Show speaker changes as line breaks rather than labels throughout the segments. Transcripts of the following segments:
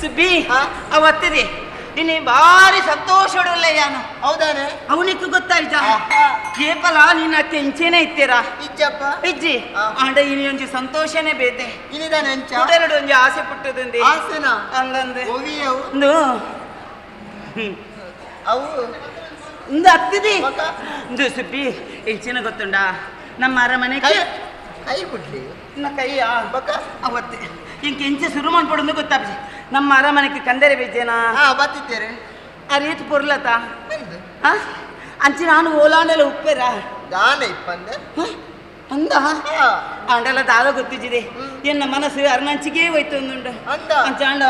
ಸುಬ್ಬಿ ಅವತ್ತಿದೆ ಇನ್ನು ಭಾರಿ ಸಂತೋಷಡುಲ್ಲ ಯಾನು
ಹೌದಾನೆ
ಅವನಿಗೆ ಗೊತ್ತಾಯ್ತಾ ಕೇಪಲ ನಿನ್ನ ಕೆಂಚೇನೆ ಇತ್ತೀರಾ
ಇಜ್ಜಪ್ಪ
ಇಜ್ಜಿ ಆಂಡ ಇನಿ ಒಂಜಿ ಸಂತೋಷನೇ ಬೇತೆ
ಇನಿದಾನೆ ಅಂಚ
ಎರಡು ಒಂಜಿ ಆಸೆ ಪುಟ್ಟದಂದೆ
ಆಸೆನಾ
ಅಂದಂದೆ
ಒವಿಯವು
ಒಂದು
ಅವು
ಇಂದು ಹತ್ತಿದಿ ಇಂದು ಸುಬ್ಬಿ ಎಂಚಿನ ಗೊತ್ತುಂಡಾ ನಮ್ಮ ಅರಮನೆ
ಕೈ ಬಿಡ್ಲಿ
ನನ್ನ ಕೈಯ ಅವತ್ತೆ ಇಂಕ ಎಂಚೆ ಶುರು ಮಾಡ್ಬಿಡೋದು ಗೊತ್ತಾಪಿ ನಮ್ಮ ಅರಮನೆಗೆ ಕಂದರೆ ಬೇಜೇನಾ
ಬತ್ತಿದ್ದೇನೆ
ಆ ರೇಟ್ ಪೊರ್ಲತ ಅಂಚೆ ನಾನು ಓಲಾಂಡೆಲ್ಲ ಉಪ್ಪೇರ
ದಾನ ಇಪ್ಪಂದೆ
ಅಂದ ಆಂಡಲ ದಾದ ಗೊತ್ತಿದ್ದಿದೆ ಎನ್ನ ಮನಸ್ಸು ಅರಣಂಚಿಗೆ ಹೋಯ್ತು ಒಂದುಂಡು ಅಂಚಾಂಡ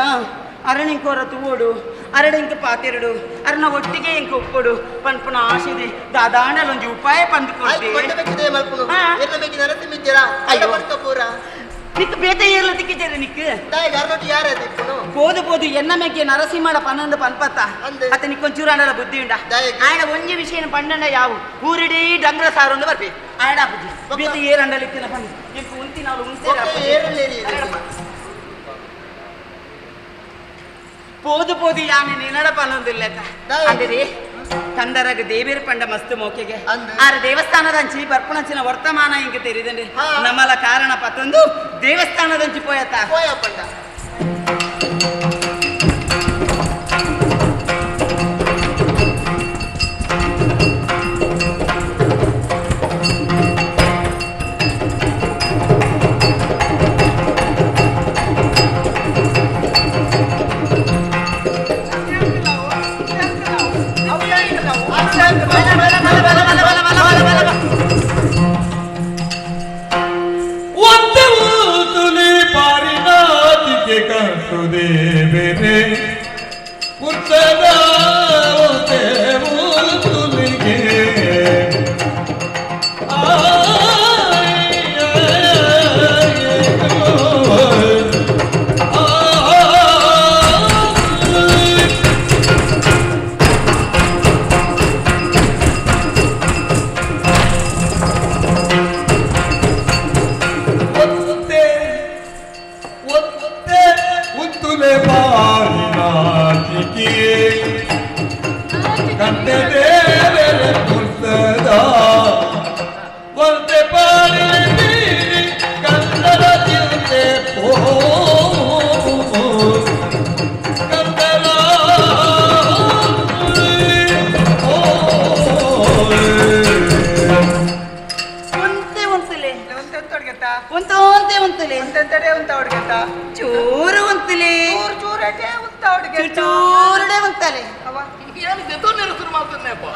ಅರಣಿಂಕೋರ ತೂವೋಡು ಅರಡಿಂಕ ಪಾತೆರಡು ಅರಣ ಒಟ್ಟಿಗೆ ಇಂಕ ಉಪ್ಪೋಡು ಪನ್ಪುನ ಆಶೆದೆ ದಾದಾಂಡಲ ಒಂಜಿ ಉಪಾಯ ಪಂದು ನಿಕ್ ಬೇತೆ ಏರ್ಲ ತಿಕ್ಕಿದ್ದೇನೆ ನಿಕ್ ಪೋದು ಪೋದು ಎನ್ನ ಮೇಕೆ ನರಸಿಂಹಡ ಪನ್ನೊಂದು ಪನ್ಪತ್ತ ಅತ್ತ ನಿಕ್ಕೊಂಚೂರು ಅಂಡಲ ಬುದ್ಧಿ ಉಂಡ ಆಯಣ ಒಂಜಿ ವಿಷಯನ ಪಂಡಂಡ ಯಾವು ಊರಿಡೀ ಡಂಗ್ರ ಸಾರೊಂದು ಬರ್ಪಿ ಆಯಣ ಬುದ್ಧಿ ಬೇತೆ ಏರಂಡಲ ಇತ್ತಿನ ಪಂದು ಇಂಕ ಉಂತಿ ನಾವು ಉಂತೆ ಪೋದು ಪೋದು ಯಾನೆ ನಿನ್ನಡ ಪನ್ನೊಂದಿಲ್ಲ ಅಂದರೆ ಕಂದರಗ ದೇವಿರ ಪಂಡ ಮಸ್ತ್ ಮೋಕೆಗೆ ಆರ ದೇವಸ್ಥಾನದಂಚಿ ಬರ್ಪಣಂಚಿನ ವರ್ತಮಾನ ಹಿಂಗೆ ತೆರಿದಂడి ನಮ್ಮಲ ಕಾರಣ ಪತ್ತೊಂದು ದೇವಸ್ಥಾನದಂಚಿ ಪೋಯತ
ಪೋಯ ಪಂಡ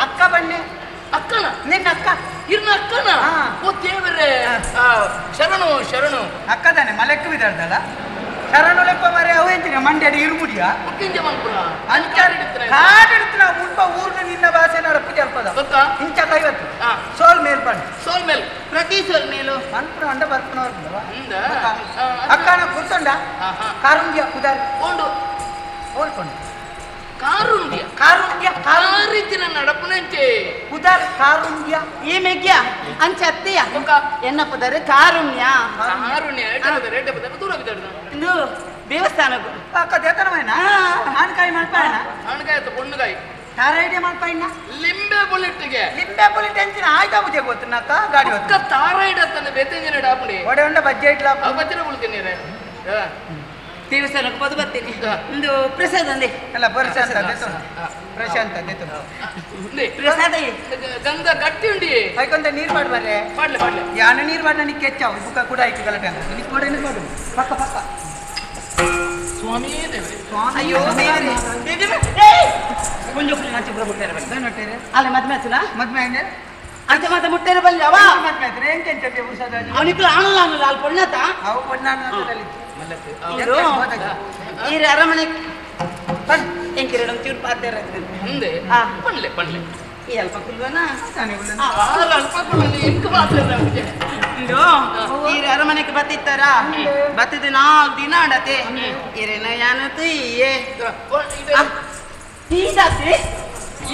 ಅಕ್ಕ ಬಣ್ಣೆ
ಅಕ್ಕನ
ನಿನ್ನ ಅಕ್ಕ
ಇರ್ನ ಅಕ್ಕನ ಓ ದೇವರೇ ಶರಣು ಶರಣು
ಅಕ್ಕದಾನೆ ಮಲೆಕ್ಕು ಬಿದ್ದಾಡ್ದಲ್ಲ ಶರಣು ಲೆಪ್ಪ ಮರೆ ಅವು ಎಂತಿನ ಮಂಡ್ಯದ ಇರುಮುಡಿಯ ಕಾಡಿಡ್ತು ನಾವು ಮುಲ್ಪ ಊರ್ದು ನಿನ್ನ ಭಾಷೆ ನಡಪು ಜಲ್ಪದ
ಗೊತ್ತಾ
ಇಂಚ ಕೈವತ್ತು ಸೋಲ್ ಮೇಲ್ ಪಂಡು
ಸೋಲ್ ಮೇಲ್
ಪ್ರತಿ ಸೋಲ್ ಮೇಲು ಮನ್ಪುನ ಅಂಡ ಬರ್ಪುನ ಅಕ್ಕನ ಕೂರ್ತೊಂಡ ಕಾರುಂಡ್ಯ ಉದಾರ್
ಓಂಡು
ಓಲ್ಕೊಂಡು
ಕಾರುಂಡ್ಯ
ಕಾರುಂಡ್ಯ
ಕಾರಿತಿನ ನಡಪುನಂಚೆ
ಉದಾರ್ ಕಾರುಂಡ್ಯ ಈ ಮೆಗ್ಯ ಅಂಚ ಅತ್ತೆಯ ಎನ್ನ ಪದರು ಕಾರುಣ್ಯ
ಕಾರುಣ್ಯ ಎಡ್ಡೆ ಪದರ ದೂರ ಬಿದ್ದಾಡ್ದ
ಇಂದು ದೇವಸ್ಥಾನಕ್ಕೂ ಅಕ್ಕ ದೇತನವೇನ ಆಣಕಾಯಿ ಮಲ್ಪಾಯಣ
ಆಣಕಾಯಿ ಆಯ್ತು ಪೊಣ್ಣುಕಾಯಿ
ತಾರೈಡೆ ಮಲ್ಪಾಯಿನ
ಲಿಂಬೆ ಬುಲೆಟ್ಗೆ
ಲಿಂಬೆ ಬುಲೆಟ್ ಅಂಚಿನ ಆಯ್ತಾ ಬುಜೆ ಗೊತ್ತನಕ್ಕ ಗಾಡಿ
ಅಕ್ಕ ತಾರೈಡ ತನ್ನ ಬೇತೆಂಜಿನ ಡಾಪುಡಿ
ಒಡೆ ಉಂಡ ಬಜ್ಜೆ ಇಟ್ಲಾ
ಬಜ್ಜೆ ಬುಲ್ತೀನಿ
ದೇವಸ್ಥಾನಕ್ಕೆ ಪದ ಬರ್ತೀನಿ ಒಂದು ಪ್ರಸಾದ ಅಂದೆ
ಅಲ್ಲ ಪ್ರಶಾಂತ ಪ್ರಶಾಂತ
ಪ್ರಸಾದ
ಗಂಗಾ ಗಟ್ಟಿ ಉಂಡಿ
ಐಕೊಂತ ನೀರು ಮಾಡ್ಬಾರೆ
ಮಾಡ್ಲೆ ಮಾಡ್ಲೆ
ಯಾನ ನೀರು ಮಾಡಿ ನನಗೆ ಕೆಚ್ಚಾವು ಬುಕ್ಕ ಕೂಡ ಐತಿ ಗಲಾಟೆ ನಿಕ್ ಮಾಡಿ ಮಾಡು ಪಕ್ಕ ಪಕ್ಕ
ಸ್ವಾಮಿ ದೇವರೇ
ಅಯ್ಯೋ ದೇವರೇ ಕೊಂಚ ನಾಚಿ ಪುರ ಮುಟ್ಟೇರ ಬನ್ನಿ ಅಲ್ಲ ಮದ್ವೆ ಆಯ್ತಲ್ಲ
ಮದ್ವೆ ಹಂಗೆ
ಅಂಚ ಮಾತ ಮುಟ್ಟೇರ ಬಲ್ಲಿ ಅವ
ಮದ್ವೆ ಆಯ್ತು ಏನ್ ಕೆಂಚ ಪ್ರಸಾದ
ಅವನಿಗೆ ಆಣಲ್ಲ ಆಣಲ್ಲ ಅಲ್ಲಿ ಪೊಣ್ಣತ
ಅವು ಪೊಣ್ಣ
ಈ ಅರಮನೆ ಎಂಕಿರಡು ಚೂರು ಪಾತೆ
ಅಂದೆ ಪಣ್ಲೆ ಪಣ್ಲೆ
ಈ ಅಲ್ಪ ಕುಲ್ವನ
ಅಲ್ಪ ಕುಲ್ವನ ಇಂಕ ಪಾತ್ರೆ
ಇಂದು ಈ ಅರಮನೆಗೆ ಬತ್ತಿತ್ತಾರ ಬತ್ತಿದ್ದು 4 ದಿನ ಆಡತೆ ಇರೇನ ಯಾನತು ಇಯೇ ಈದಾತೆ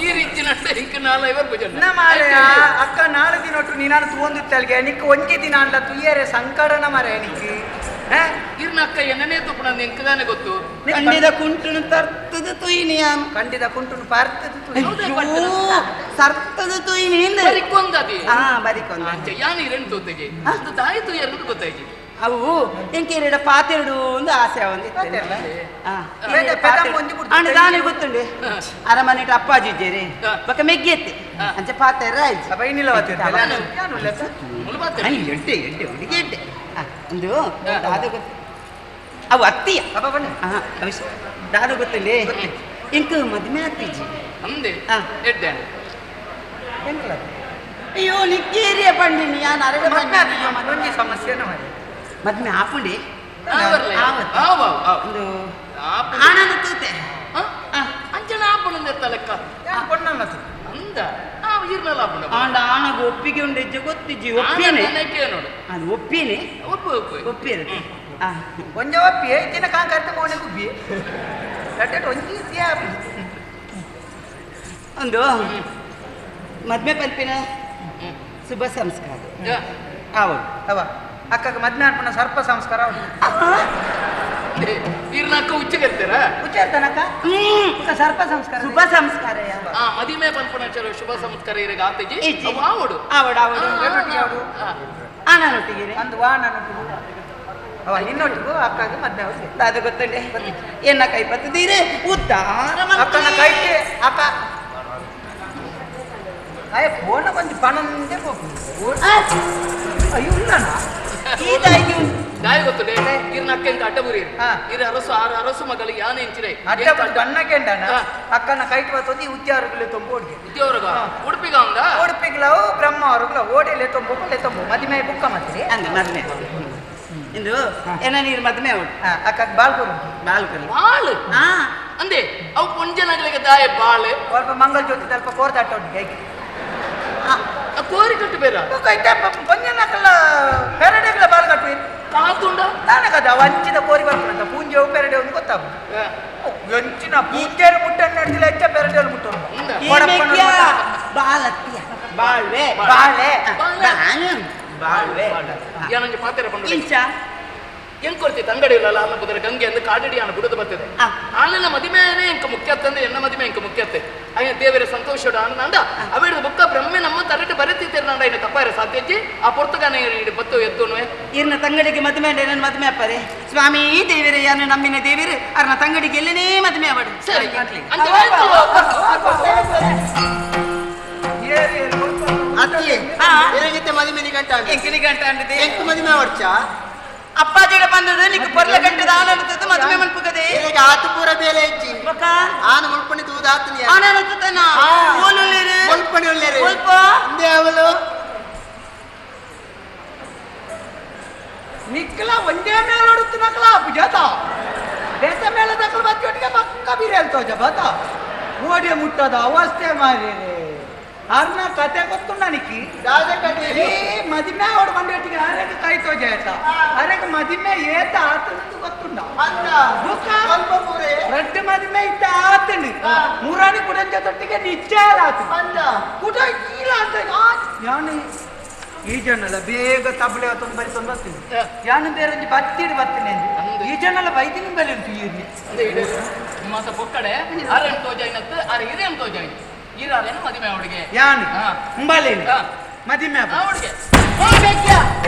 ಈ ರೀತಿ ನಡ್ಡೆ ಇಂಕ ನಾಲ್ ಐವರ್ ಭಜನೆ
ಮಾರೆ ಅಕ್ಕ 4 ದಿನ ಒಟ್ಟು ನೀನಾನು ತೂಂದಿತ್ತಲ್ಗೆ ನಿಕ್ ಒಂಜಿ ದಿನ ಅಲ್ಲ ತುಯ್ಯರೆ ಸಂಕಡನ ಮರೆ ನಿಕ್
ಇರ್ನ ಅಕ್ಕ ಎನ್ನನೇ ತುಪ್ಪಣ ಎಂಕದಾನೆ ಗೊತ್ತು.
ಕಂಡಿದ ಕುಂಟುನು ತರ್ತದ ತುಯಿನಿ ಯಾನ್.
ಕಂಡಿದ ಕುಂಟುನು ಪಾರ್ತದ ತುಯಿನಿ.
ಸರ್ತದ ತುಯಿನಿ
ಬರಿಕೊಂದದಿ.
ಹಾ ಬರಿಕೊಂದ.
ಯಾನ್ ಇರೆನ್ ತೂತೆಗೆ ಅದು ತಾಯಿ ತುಯರ್ದು ಗೊತ್ತಾಯ್ತು.
ಅವು ಎಂಕೇರಿಡ ಪಾತೆರಡು ಒಂದು ಆಸೆ ಒಂದು ದಾನೆ ಗೊತ್ತುಂಡೆ ಅರಮನೆಟ್ ಅಪ್ಪಾಜಿ ಇದ್ದೀರಿ ಬೊಕ ಮೆಗ್ಗಿ ಎತ್ತಿ ಅಂಚೆ ಪಾತೆರ ಆಯ್ತು. ಎಡ್ಡೆ ಎಡ್ಡೆ ಹುಡುಗಿ ಎಡ್ಡೆ ಒಂದು ದಾದ ಗೊತ್ತು ಅವು ಅತ್ತಿಯ ದಾದ ಗೊತ್ತುಂಡೆ ಇಂಕ ಮದುವೆ ಆಗ್ತಿಜ್ಜಿ
ಎಡ್ಡೆ.
ಅಯ್ಯೋ ನಿಕ್ಕೇರಿಯ ಪಂಡಿನಿ ಯಾನ್ ಅರಗ
ಸಮಸ್ಯೆ
ಮದ್ಮೆ ಆಪುಂಡಿ ಒಂದು ಆನಂದ ತೂತೆ
ಅಂಚನ ಆಪುಂಡು ಲೆಕ್ಕ ಅಂದ
ಆಂಡ ಆನಗ ಒಪ್ಪಿಗೆ ಉಂಡು ಹೆಜ್ಜೆ ಗೊತ್ತಿಜ್ಜಿ ಒಪ್ಪಿಯನೆ ಅದು ಒಪ್ಪಿಯನೆ ಒಪ್ಪಿಯರೆ
ಒಂಜ ಒಪ್ಪಿ ಇತ್ತಿನ ಕಾಂಕರ್ತ ಮೋನೆ ಗುಬ್ಬಿ ಒಂಜಿ
ಒಂದು ಮದ್ಮೆ ಪಲ್ಪಿನ ಶುಭ ಸಂಸ್ಕಾರ
ಅವಳು ಅವ ಅಕ್ಕಗೆ ಮದ್ಮೆ ಅನ್ಪಣ ಸರ್ಪ ಸಂಸ್ಕಾರ
ಇರ್ನ ಅಕ್ಕ ಉಚ್ಚಗರ್ತಾರ
ಉಚ್ಚರ್ತಾನಕ್ಕ ಸರ್ಪ ಸಂಸ್ಕಾರ
ಶುಭ ಸಂಸ್ಕಾರ
ಮದಿಮೆ ಪನ್ಪಣ ಚಲೋ ಶುಭ ಸಂಸ್ಕಾರ ಇರಗ ಆತಜಿ ಆವಡು
ಆವಡು ಆವಡು ಆನೊಟ್ಟಿಗೆ
ಅಂದು ವಾ ನನ್ನೊಟ್ಟಿಗೆ ಅವ ನಿನ್ನೊಟ್ಟಿಗೂ ಅಕ್ಕಗೆ ಮದ್ಮೆ ಆವಡು
ಅದು ಗೊತ್ತುಂಡೆ ಎನ್ನ ಕೈ ಪತ್ತದೀರೆ ಉದ್ದಾರ
ಅಕ್ಕನ ಕೈಗೆ ಅಕ್ಕ ಅಯ್ಯ ಫೋನ ಬಂದು ಪಣಂದೇ ಹೋಗು ಅಯ್ಯೋ ಇಲ್ಲ
ದಾಯ ಗೊತ್ತುಂಡೆ ಇರ್ನ ಅಕ್ಕ ಎಂಕ ಅಡ್ಡ ಬುರಿ ಇರ ಅರಸು ಆರು ಅರಸು ಮಗಳು ಯಾನೆ ಎಂಚಿರೆ
ಅಡ್ಡ ಗಣ್ಣಕೆಂಡನ ಅಕ್ಕನ ಕೈಟ್ ಬತ್ತೊಂದು ಉದ್ಯಾರುಗಲೆ ತೊಂಬ ಓಡಿಗೆ
ಉದ್ಯಾವರ್ಗ ಉಡುಪಿಗ ಅಂದ
ಉಡುಪಿಗ್ಲವು ಬ್ರಹ್ಮ ಅವರುಗ್ಲ ಓಡಿಲೆ ತೊಂಬ ಪಲ್ಲೆ ತೊಂಬ ಮದಿಮೆ ಬುಕ್ಕ ಮತ್ರಿ
ಅಂದ ಮದ್ಮೆ ಇಂದು ಏನ ನೀರು ಮದ್ಮೆ ಉಂಟು
ಅಕ್ಕ ಬಾಳ್ಕೊರು
ಬಾಳ್ಕೊರು
ಬಾಳು ಅಂದೆ ಅವು ಪೊಂಜನಾಗ್ಲಿಕ್ಕೆ ದಾಯ ಬಾಳು
ಸ್ವಲ್ಪ ಮಂಗಲ ಜ್ಯೋತಿ ಸ್ವಲ್ಪ ಕೋರ್ದಾಟ ಉಂಟು ಹೇಗೆ
ಕೋರಿ ಕಟ್ಟು ಬೇರೆ
ಪೊಂಜನಕಲ್ಲ ಪೆರಡೆಗಳ ಬಾಳು ಕಟ್ಟು
ಕಾತುಂಡ
ತಾನೆ ಕದ ವಂಚಿದ ಕೋರಿ ಬರ್ಪುನಂತ ಪೂಂಜೆವು ಪೆರಡೆ ಒಂದು ಗೊತ್ತಾಗ ಎಂಚಿನ ಪೂಂಜೆರು ಮುಟ್ಟನ್ನು ನಡೆದಿಲ್ಲ ಹೆಚ್ಚ ಪೆರಡೆಯಲ್ಲಿ ಮುಟ್ಟು
ಬಾಲತ್ತಿಯ ಬಾಳ್ವೆ
ಬಾಳೆ
ಬಾಳ್ವೆ
ಏನಂಜೆ ಪಾತ್ರೆ ಪಂಡು
ಇಂಚ
ಹೆಂಗ್ ಕೊಡ್ತಿ ತಂಗಡಿ ಇಲ್ಲ ಅನ್ನ ಬುದರ ಗಂಗೆ ಅಂದು ಕಾಡಡಿ ಅನ್ನ ಬುಡದು ಬರ್ತದೆ ಆನೆಲ್ಲ ಮದಿಮೆನೇ ಎಂಕ ಮುಖ್ಯತ್ತಂದ್ರೆ ಎನ್ನ ಮದಿಮೆ ಎಂಕ ಮುಖ್ಯತ್ತೆ ಅಯ್ಯ ದೇವರ ಸಂತೋಷ ಆನಂದ ಅವೇಡು ಬುಕ್ಕ ಬ್ರಹ್ಮೆ ನಮ್ಮ ತರಟೆ ಬರೆತಿದ್ದೇನೆ ನಾಂಡ ಇನ್ನು ತಪ್ಪಾರ ಸಾಧ್ಯಜ್ಜಿ ಆ ಪೊರ್ತುಗಾನೆ ಬತ್ತು ಎತ್ತುನುವೆ
ಇರ್ನ ತಂಗಡಿಗೆ ಮದುವೆ ಅಂಡೆ ನನ್ನ ಮದುವೆ ಅಪ್ಪರೆ ಸ್ವಾಮಿ ದೇವರೇ ಯಾನು ನಮ್ಮಿನ ದೇವರು ಅರ್ನ ತಂಗಡಿಗೆ ಎಲ್ಲನೇ ಮದುವೆ ಅವಡು
ಸರಿ
ಮದಿಮೆ ಗಂಟ
ಎಂಕಿನಿ ಗಂಟ ಅಂಡಿದೆ
ಎಂಕು ಮದಿಮೆ ವರ್ಷ
ಅಪ್ಪಾಜಿಡ ಬಂದದು ನಿಕ್ ಪೊರ್ಲ ಗಂಟೆ ದಾನ ಅನ್ತದ್ದು ಮದುವೆ ಮನ್ಪುಗದೆ
ಈಗ ಆತು ಪೂರ ಬೇಲೆ ಇಜ್ಜಿ
ಬೊಕ
ಆನು ಮುಲ್ಪಣಿ ತೂದಾತನಿ
ಆನ ಅನ್ತತನ ಓಲುಲ್ಲೇರು
ಮುಲ್ಪಣಿ ಉಲ್ಲೇರು
ಒಲ್ಪ
ಇಂದೆ ಅವಳು
ನಿಕ್ಕಲ ಒಂದೇ ಮೇಲೆ ಹೊಡುತ್ತಿನಕಲ ಅಪುಜಾತ ಬೇತ ಮೇಲೆ ದಕ್ಕಲ ಬಚ್ಚೊಟ್ಟಿಗೆ ಪಕ್ಕ ಬೀರೇಲ್ ತೋಜ ಬತ ಓಡಿ ಮುಟ್ಟದ ಅವಸ್ಥೆ ಮಾರಿ ಅರ್ನ ಕತೆ ಗೊತ್ತುಂಡ ನಿಕ್ಕಿ ಈ ಮದಿಮೆ ಅವಡು ಬಂಡೊಟ್ಟಿಗೆ ಅರೆಗೆ ಕೈ ತೋಜ ಆಯ್ತ ಅರೆಗೆ ಮದಿಮೆ ಏತ ಆತನಂದು ಗೊತ್ತುಂಡ ರಡ್ಡು ಮದಿಮೆ ಇತ್ತ ಆತಂಡು ಮೂರಾಣಿ ಕುಡಂಜ ತೊಟ್ಟಿಗೆ ನಿಶ್ಚಯ ಆತ ಕುಡ ಇಲ್ಲ ಅಂತ ಯಾನು ಈ ಜನಲ್ಲ ಬೇಗ ತಬಲೆ ತೊಂದು ಬರಿ ತೊಂದು ಬರ್ತೀನಿ ಯಾನು ಬೇರೆ ಒಂಜಿ ಬತ್ತಿಡು ಬರ್ತೀನಿ ಈ ಜನಲ್ಲ ಬೈದಿನ ಬೆಲೆ ಉಂಟು ಈರ್ನಿ
ಮಾತ ಪೊಕ್ಕಡೆ ಅರೆನ್ ತೋಜಾಯಿನತ್ತು ಅರೆ ಇರೇನ್ ತೋಜಾಯಿ ಈರಾರೇನು ಮದಿಮೆ ಅವಳಿಗೆ
ಯಾನು ಮುಂಬಾಲೇನು ಮದಿಮೆ
ಅವಳಿಗೆ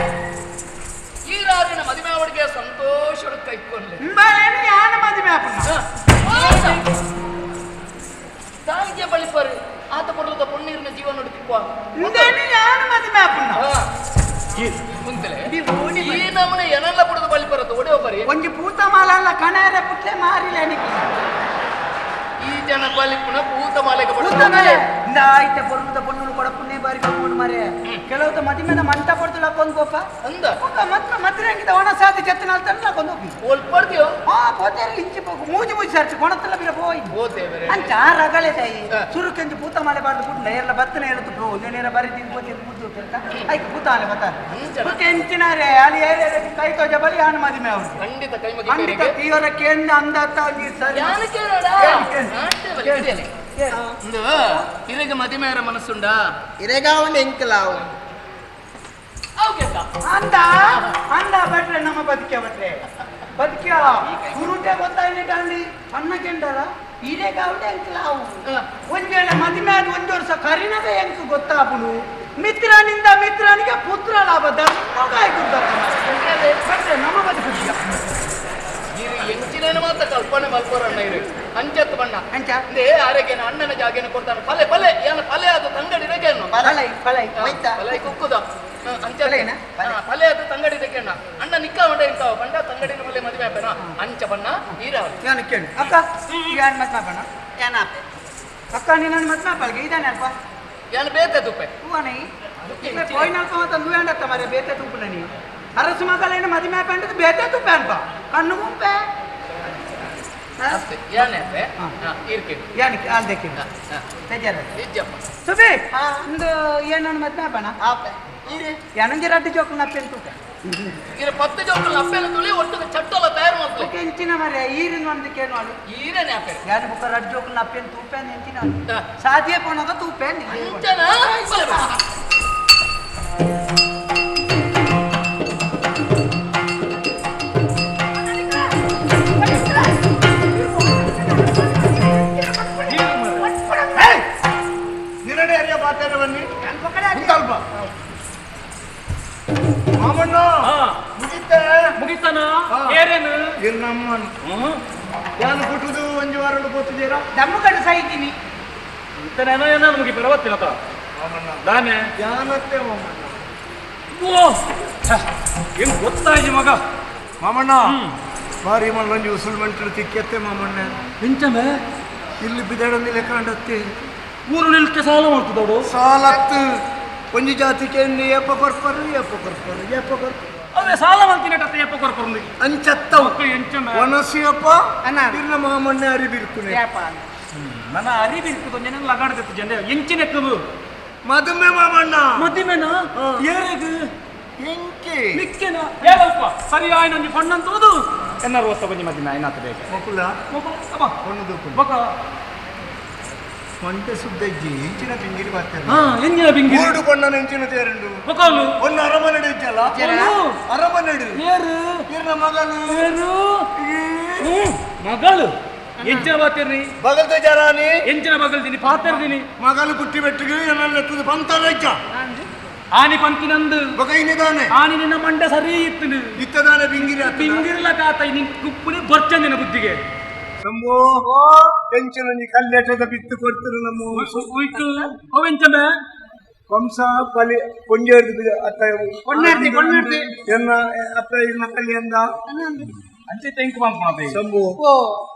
ಈರಾರಿನ ಮದಿಮೆ ಅವಳಿಗೆ ಸಂತೋಷ ಕೈಕೊಳ್ಳಿ
ಮುಂಬಾಲೇನು ಯಾನು ಮದಿಮೆ ಆಪುನ
ತಾಯಿಗೆ ಬಳಿಪರು ಆತ ಪೊರ್ಲದ ಪೊಣ್ಣೀರಿನ ಜೀವನ ಹುಡುಕಿಕ್ವ
ಯಾನು ಮದಿಮೆ ಆಪುನ
ಮುಂತಲೆ ಈ ನಮನೆ ಏನೆಲ್ಲ ಪುಡದ ಬಳಿಪರದು ಒಡೆ ಒಬ್ಬರಿ
ಒಂಜಿ ಪೂತ ಮಾಲಲ್ಲ ಕಣಾರ ಪುಟ್ಲೆ ಮಾರಿಲ್ಲ ನಿಕ್ಕಿ
ಈ ಜನ ಬಲಿಪುನ ಪೂತ ಮಾಲೆಗೆ
ಪೂತ ಮಾಲೆ ಇಂದಾಯ್ತ ಪೊರ್ಲದ ಪೊಣ್ಣುಲು ಕೊಡ ಪುಣ್ಯ ಬಾರಿ ಕೊಡು ಮಾರೆ ಕೆಲವು ಮದಿಮೆದ ಮಂಟ ಪಡ್ದು ಲಕ್ಕೊಂದು ಗೋಪ
ಅಂದ
ಮತ್ರ ಮತ್ರ ಹಂಗಿದ ಒಣ ಸಾಧಿ ಜತ್ತನಾಲ್ ತನ್ನ ಲಕ್ಕೊಂದು ಹೋಗಿ
ಓಲ್ ಪಡ್ದಿಯೋ
ಹಾ ಪೋತೇರಿ ಇಂಚಿ ಪೋಗು ಮೂಜಿ ಮೂಜಿ ಸರ್ಚಿ ಕೊಣತ್ತಲ್ಲ ಬಿರ ಪೋಯ್
ಓ ದೇವರೇ
ಅಂಚ ರಗಳೆ ತಾಯಿ ಸುರುಕೆಂಜಿ ಪೂತ ಮಾಲೆ ಬಾರ್ದು ಪುಟ್ಟ ಏರ್ಲ ಬತ್ತನೆ ಹೇಳುತ್ತು ಬ್ರೋ ನೇರ ಬರಿ ತಿಂದು ಪೋತಿ ಮುದ್ದು ಅಂತ ಐಕ್ ಪೂತ ಮಾಲೆ ಬತ್ತಾರೆ ಕೆಂಚಿನಾರೆ ಅಲ್ಲಿ ಏರಿಯಾದಲ್ಲಿ ಕೈ ತೋಜ ಬಲಿ ಆನು ಮದಿಮೆ ಅವರು
ಖಂಡಿತ ಕೈ ಮುಗಿ
ಖಂಡಿತ ತೀವರ ಕೇಂದ್ರ ಅಂದಾತ ಸರಿ
ಇರೆಗ ಮದಿಮೆಯರ ಮನಸ್ಸುಂಡ
ಇರೆಗಾವಣ ಎಂಕಲಾವು
ಆವ್ಗೆತ್ತ
ಅಂದ ಅಂದ ಬಟ್ರೆ ನಮ್ಮ ಬದುಕೆ ಬಟ್ರೆ ಬದುಕ್ಯ ಗುರುಟೆ ಗೊತ್ತಾಯ್ನಿಟ್ಟಲ್ಲಿ ಅನ್ನ ಕೆಂಡರ ಹಿರೇಗಾವಡೆ ಅಂಕಲಾವು ಒಂದ್ ವೇಳೆ ಮದುವೆ ಆದ ಒಂದು ವರ್ಷ ಕರಿನಾಗ ಎಂಕ್ ಗೊತ್ತಾಪುನು ಮಿತ್ರನಿಂದ ಮಿತ್ರನಿಗೆ ಪುತ್ರ ಲಾಭ ಧರ್ಮಗಾಯ್ತು ಬಟ್ರೆ ನಮ್ಮ ಬದುಕು
ಎಂಚಿನ ಮಾತ್ರ ಕಲ್ಪನೆ ಮಲ್ಪೋರಣ್ಣ ಇರು ಅಂಚತ್ತು ಬಣ್ಣ
ಅಂಚ
ಅಂದೇ ಆರೋಗ್ಯನ ಅಣ್ಣನ ಜಾಗೇನ ಕೊಡ್ತಾನೆ ಫಲೆ ಫಲೆ ಏನ ಫಲೆ ಅದು ತಂಗಡಿ ರಜೆಯನ್ನು
ಫಲೈ ಫಲೈ
ಫಲೈ ಕುಕ್ಕುದ ಅಂಚ ಫಲೆ ಅದು ತಂಗಡಿ ರಜೆಯನ್ನ ಅಣ್ಣ ನಿಕ್ಕ ಉಂಡ ಇಂತಾವ ಬಂಡ ತಂಗಡಿನ ಮಲೆ ಮದುವೆ ಆಪೇನ ಅಂಚ ಬಣ್ಣ ಈರಾವಳಿ
ನಾನು ಕೇಳು ಅಕ್ಕ ಯಾನ್ ಮತ್ ಮಾಪಣ
ಏನಾಪೆ
ಅಕ್ಕ ನೀನು ಮತ್ ಮಾಪಲ್ಗೆ ಇದಾನೆ ಅಲ್ಪ
ಯಾನ್ ಬೇತೆ ತುಪ್ಪೆ
ಹೂವನೇ ಪೋಯಿನಲ್ಪ ಮತ್ತೆ ಅಂದು ಮರೆ ಬೇತೆ ತುಪ್ಪುನ ನೀವು ಅರಸು ಮಗಲೇನು ಮದುವೆ ಆಪಂಡದು ಬೇತೆ ತುಪ್ಪೆ ಅನ್ಪ ಕಣ್ಣು ಗುಂಪೆ
ಯಾನೆ ಇರ್ಕೆ
ಯಾನಕ್ಕೆ ಅಲ್ದಕ್ಕೆ
ಇಜ್ಜಪ್ಪ
ಸುಬಿ ಒಂದು ಏನನ್ನು ಮದ್ವೆ ಆಪಣ
ಆಪೆ ಇರು
ಯಾನಂಜಿ ರಡ್ಡು ಜೋಕುಲ್ ನಪ್ಪೆನ್ ತೂಕ
ಇರ 10 ಜೋಕುಲ್ ನಪ್ಪೆನ ತುಳಿ ಒಟ್ಟುಗೆ ಚಟ್ಟಲ ತಯಾರು ಮಾಡ್ತು
ಎಂಚಿನ ಮರೆ ಈರಿನ ಒಂದಕ್ಕೆ ನೋಡು
ಈರನೆ ಆಪೆ
ಯಾನ ಬುಕ್ಕ ರಡ್ಡು ಜೋಕುಲ್ ನಪ್ಪೆನ್ ತೂಪೆ ಎಂಚಿನ ಸಾದಿಯೇ ಪೋನಾಗ ತೂಪೆ
ಅಂಚನ
ಮಾಮಣ್ಣ ಮುಗಿತೆ
ಮುಗಿತಾನ ಏರೇನು
ನಮ್ಮನ್ನು ಯಾನು ಕುಟುದು ಒಂಜು ವಾರ ಗೊತ್ತಿದ್ದೀರಾ
ದಮ್ಮು ಕಡೆ ಸಾಯ್ತೀನಿ
ಇತ್ತನೇನೋ ಏನೋ ಮುಗಿ ಪರವತ್ತಿಲ್ಲತ
ಮಾಮಣ್ಣ
ದಾನೆ
ಯಾನತ್ತೆ ಮಾಮಣ್ಣ
ಓ ಹೆಂಗ್ ಗೊತ್ತಾಯ್ತು ಮಗ
ಮಾಮಣ್ಣ ಬಾರಿ ಮಣ್ಣೊಂಜಿ ಉಸುಳು ಮಂಟರು ತಿಕ್ಕೆತ್ತೆ ಮಾಮಣ್ಣ
ಎಂಚಮೆ
ಇಲ್ಲಿ ಬಿದಡೊಂದಿಲ್ಲ ಕಾಂಡತ್ತೆ
ಊರು ನಿಲ್ಕೆ ಸಾಲ ಮಾಡ್ತದೋಡು
ಸಾಲತ್ತು ಒಂಜಿ ಜಾತಿಗೆ ಏಪ ಕೊರ್ಪರು ಏಪ ಕೊರ್ಪರು ಏಪ ಕೊರ್ಪರು
ಅವೇ ಸಾಲ ಮಾಡ್ತೀನಿ ಏಪ ಕೊರ್ಪರು
ಅಂಚತ್ತವು
ಎಂಚಮೆ
ಒಣಸಿಯಪ್ಪ ಇರ್ನ ಮಾಮಣ್ಣ ಅರಿಬಿರ್ಕುನೆ
ನನ್ನ ಅರಿಬಿರ್ಕುದು ನೆನ ಲಗಾಡ್ತಿತ್ತು ಜನ ಎಂಚಿನೆಕ್ಕದು
ಮದುಮೆ ಮಾಮಣ್ಣ
ಮದುಮೆನಾ ಏರೇಗು
ಎಂಕೆ
ಮಿಕ್ಕೆನ ಹೇಳಲ್ಪ ಸರಿ ಆಯ್ನ ಒಂಜಿ ಪಣ್ಣಂತೋದು ಎನ್ನಾರು ಒತ್ತ ಒಂಜಿ ಮದಿಮೆ ಆಯ್ನಾತ ಬೇಗ
ಮೊಕುಲ
ಮೊಕುಲ ಅಬ್ಬ
ಹೊಣ್ಣದು
ಬೊಕ
ಮಂಟೆ ಸುದ್ದಜ್ಜಿ ಎಂಚಿನ ಬಿಂಗಿರಿ ಬರ್ತಾರೆ
ಹಾ ಎಂಜಿನ ಬಿಂಗಿರಿ
ಮೂರು ಬಣ್ಣನ ಎಂಚಿನ ತೇರಂಡು
ಮೊಕಲು
ಒಂದು ಅರಮನೆಡು ಇಜ್ಜಲ್ಲ ಅರಮನೆಡು
ಏರು
ಇರ್ನ ಮಗನು
ಏರು ಮಗಳು ಎಂಚಿನ ಬಾತಿರ್ನಿ
ಬಗಲ್ದ ಜರಾನಿ
ಎಂಚಿನ ಬಗಲ್ದಿನಿ ಪಾತಿರ್ದಿನಿ
ಮಗಲು ಕುಟ್ಟಿ ಬೆಟ್ಟಿಗೆ ನನ್ನ ಪಂತರಜ್ಜ
ಆನಿ ಪಂತಿನಂದು
ಬೊಕ ಇನ್ನಿದಾನೆ
ಆನಿ ನಿನ್ನ ಮಂಡೆ ಸರಿ ಇತ್ತು
ಇತ್ತದಾನೆ ಬಿಂಗಿರಿ
ಬಿಂಗಿರ್ಲ ಕಾತ ನಿನ್ ಕುಪ್ಪುನಿ ಬರ್ಚಂದಿನ ಬುದ್ಧಿಗೆ
ಶಂಭೋ ಎಂಚಿನ ನೀ ಕಲ್ಲೇಟದ ಬಿತ್ತು ಕೊಡ್ತಿರು ನಮ್ಮ
ಉಯ್ತು ಅವೆಂಚಮೆ
ಕಂಸ ಪಲಿ ಕೊಂಜೇರ್ದು ಅತ್ತ
ಕೊಣ್ಣಾಡ್ತಿ ಕೊಣ್ಣಾಡ್ತಿ
ಎನ್ನ ಅತ್ತ ಇನ್ನ ಕಲಿಯಂದ
ಅಂಚೆ ತೆಂಕು ಮಾಂಪ
ಶಂಭೋ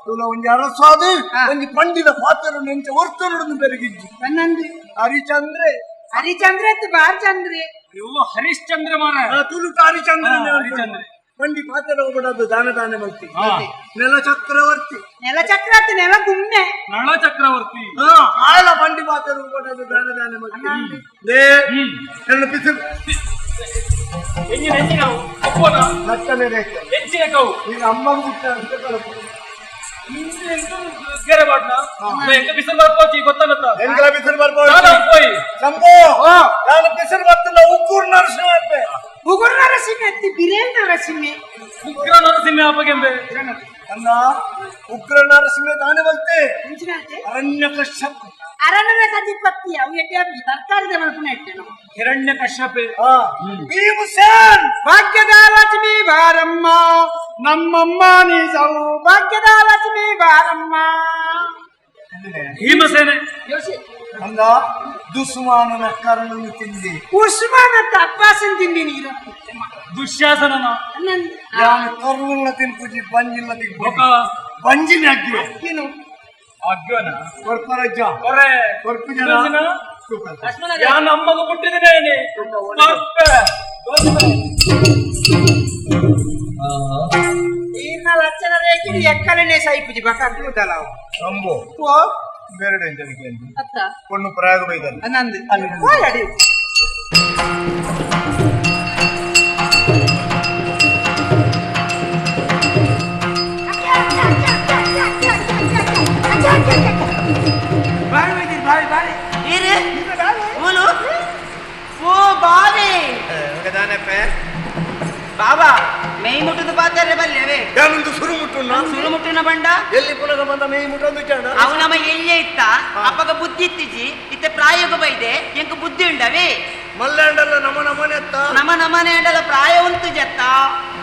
ತುಲ ಒಂಜಿ ಅರಸಾದು ಒಂಜಿ ಪಂಡಿದ ಪಾತ್ರ ನೆಂಚ ಒರ್ತನುಡು ಬೆರಗಿಜ್ಜಿ
ನನ್ನಂದು
ಹರಿಚಂದ್ರೆ
ಹರಿಚಂದ್ರ ಅತ್ತ ಬಾರ್ಚಂದ್ರೆ
ಅಯ್ಯೋ ಹರಿಶ್ಚಂದ್ರ ಮಾರ
ತುಳುಟ ಹರಿಚಂದ್ರ
ಹರಿಚಂದ್ರ
ಪಂಡಿ ಪಾತ್ರ ಹೋಗ್ಬಿಡೋದು ದಾನ ದಾನ ಮಲ್ತಿ ನೆಲ ಚಕ್ರವರ್ತಿ
ನೆಲ ಚಕ್ರವರ್ತಿ ನೆಲ ಗುಮ್ಮೆ
ನಳ ಚಕ್ರವರ್ತಿ
ಆಳ ಬಂಡಿ ಪಾತ್ರ ಹೋಗ್ಬಿಡೋದು ದಾನ ದಾನ ಮಲ್ತಿ ಲೇ ನನ್ನ ಪಿಸು
ಎಂಜಿನ ಎಂಜಿನ ಅಪ್ಪನ
ಲಕ್ಕನೆ ರೇಖೆ
ಎಂಜಿನ ಕವು
ಈಗ ಅಮ್ಮಗ ಹುಟ್ಟ ಅಂತ ಕಳಪು
ಗೆರೆ ಬಾಟ್ನ ಎಂಕ ಬಿಸಿಲು ಬರ್ಪೋಚಿ ಗೊತ್ತಾಗತ್ತ
ಎಂಕಲ ಬಿಸಿಲು ಬರ್ಬೋದು
ಹೋಯ್
ಶಂಭೋ ನಾನು ಬಿಸಿಲು ಬರ್ತಿಲ್ಲ ಉಕ್ಕೂರು ನರಸಿಂಹ ಅಪ್ಪೆ
ಉಗುರು ನರಸಿಂಹ ಅತ್ತಿ ಬಿರೇಲ್ ನರಸಿಂಹ
ಉಗ್ರ ನರಸಿಂಹ ಅಪ್ಪಗೆಂಬೆ
ಅಣ್ಣ ಉಗ್ರ ನರಸಿಂಹ ತಾನೇ ಬಲ್ತೆ ಅರಣ್ಯ ಕಶ್ಯಪ
ಅರಣ್ಯ ಕದಿಪತ್ತಿ ಅವು ಎಟ್ಟೆ ತರಕಾರಿ ಮಲ್ಪುನ ಎಟ್ಟೆನು
ಹಿರಣ್ಯ ಕಶ್ಯಪೆ
ಭೀಮಸೇನ್
ಭಾಗ್ಯದ ಲಕ್ಷ್ಮೀ ಬಾರಮ್ಮ ನಮ್ಮಮ್ಮ ನೀ ಸೌಭಾಗ್ಯದ ಲಕ್ಷ್ಮೀ ಬಾರಮ್ಮ
ಭೀಮಸೇನೆ
ಅಂದ ದುಸ್ಮಾನನ ಕರ್ಣನು ತಿಂದೆ
ಉಸ್ಮಾನ ಅಪ್ಪಾಸನ್ ತಿಂದಿ ನೀರು
ದುಶ್ಯಾಸನನ
ಯಾನು ಕರ್ಣನ ತಿನ್ಪುಜಿ ಬಂಜಿಲ್ಲ ತಿನ್ಪುಜಿ ಬಂಜಿನ ಅಗ್ಗಿ
ಏನು
ಅಗ್ಗನ
ಕೊರ್ಪರಜ್ಜ
ಕೊರೆ
ಕೊರ್ಪುಜನ
ಯಾನ್ ಅಮ್ಮಗ ಹುಟ್ಟಿದ್ದೇನೆ ಕೊರ್ಪೆ
ಈರ್ನ ಲಕ್ಷಣ ರೇಖೆ ಎಕ್ಕಲನೆ ಸೈಪುಜಿ ಬಕಾಗ್ಲುದಲ್ಲ
ಅಂಬೋ
ಓ
ಬೇರೆ ಎಂತನಿಗೆ
ಅತ್ತ
ಪೊಣ್ಣು ಪ್ರಯಾಗ ಬೈದಲ್ಲ
ನಂದು ಹೋಯಡಿ ಬಾವಿ ಬೈದಿರಿ ಬಾವಿ ಬಾವಿ
ಇರು ಮೂಲು ಓ ಬಾವಿ ಬಾಬಾ ಮೇಯ್ ಮುಟ್ಟುದು ಪಾತಾರೆ ಬಲ್ಲೆವೆ.
ಯಾನೊಂದು ಸುರು ಮುಟ್ಟುನ
ಸುರು ಮುಟ್ಟುನ ಬಂಡ
ಎಲ್ಲಿ ಪುನಗ ಬಂದ ಮೇಯ್ ಮುಟ್ಟೊಂದು ಜಾಣ.
ಅವು ನಮ್ಮ ಎಲ್ಲೇ ಇತ್ತ ಅಪ್ಪಗ ಬುದ್ಧಿ ಇತ್ತಿಜಿ ಇತ್ತೆ ಪ್ರಾಯೋಗ ಬೈದೆ ಎಂಕ ಬುದ್ಧಿ ಉಂಡವೇ.
ಮಲ್ಲಾಂಡಲ್ಲ ನಮ ನಮನೆ ಅತ್ತ
ನಮ ನಮನೆ ಅಂಡಲ್ಲ ಪ್ರಾಯ ಉಂಟು ಜತ್ತ